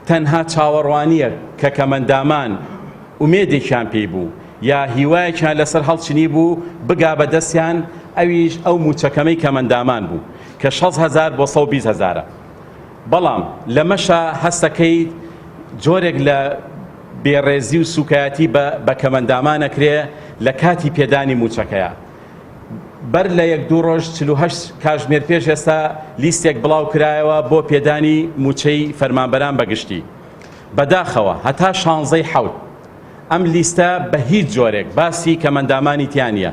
تەنها چاوەڕوانییەک کە کەمەندامان ئومێدێکیان پێی بوو یا هیوایەکیان لەسەر هەڵچنی بوو بگا بە دەستیان ئەویش ئەو مووچە کەمەی کەمەندامان بوو کە 6 هەزار بۆ 120 هەزارە. بەڵام لەمەشا هەستەکەیت جۆرێک لە بێڕێزی و سوکایەتی بە بە کەمەندامان ئەکرێ لە کاتی پێدانی مووچەکەیا. بەر لە یەک دوو ڕۆژ 48 کاژمێر پێش ئێستا لیستێک بڵاو کرایەوە بۆ پێدانی مووچەی فەرمانبەران بە گشتی. بەداخەوە هەتا شانزەی حەوت ئەم لیستە بە هیچ جۆرێک باسی کەمەندامانی تیا نییە.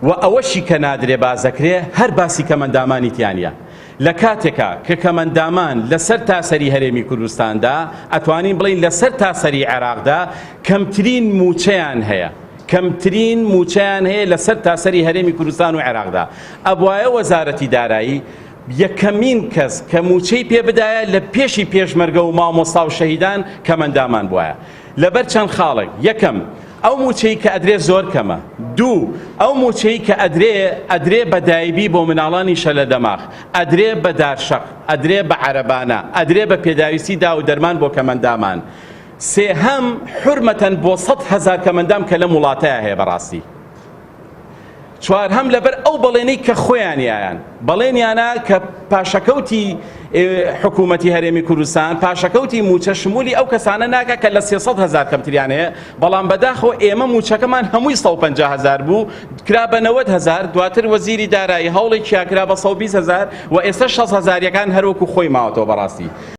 وە ئەوەشی کە نادرێ بازەکرێ هەر باسی کەمەندامانی تیا نیە. لە کاتێکا کە کەمەندامان لە سەر تاسەری هەرێمی کوردستاندا، ئەتوانین بڵێین لە سەر تاسەری عێراقدا کەمترین مووچەیان هەیە. کەمترین مووچەیان هەیە لە سەر تاسەری هەرێمی کوردستان و عێراقدا. ئەبوایە وەزارەتی دارایی یەکەمین کەس کە مووچەی پێ بدایە لە پێشی پێشمەرگە و مامۆستا و شەهیدان کەمەندامان بوایە. لەبەر چەند خاڵێک، یەکەم، ئەو مووچەی کە ئەدرێ زۆر کەمە. دوو، ئەو مووچەی کە ئەدرێ، ئەدرێ بە دایبی بۆ مناڵانی شەلەدەماخ، ئەدرێ بە دارشەق، ئەدرێ بە عەرەبانە، ئەدرێ بە پێداویستی داو و دەرمان بۆ کەمەندامان. سێهەم، حورمەتەن بۆ 100,000 کەمەندام کە لەم وڵاتەیا هەیە بەڕاستی. چوارهەم لەبەر ئەو بەڵێنەی کە خۆیان یایان بەڵێنیانە کە پاشەکەوتی حکوومەتی هەرێمی کوردستان پاشەکەوتی موچە شمولی ئەو کەسانە ناکە کە لە 300 هزار کەمتریان هەیە بەڵام بەداخەوە ئێمە موچەکەمان هەمووی 150 هزار بوو کرا بە 90 هزار دواتر وەزیری دارایی هەوڵێکیا کرا بە 120 هزار و ئێستا 60 هزاریەکان هەروەکو خۆی ماوەتەوە بەڕاستی.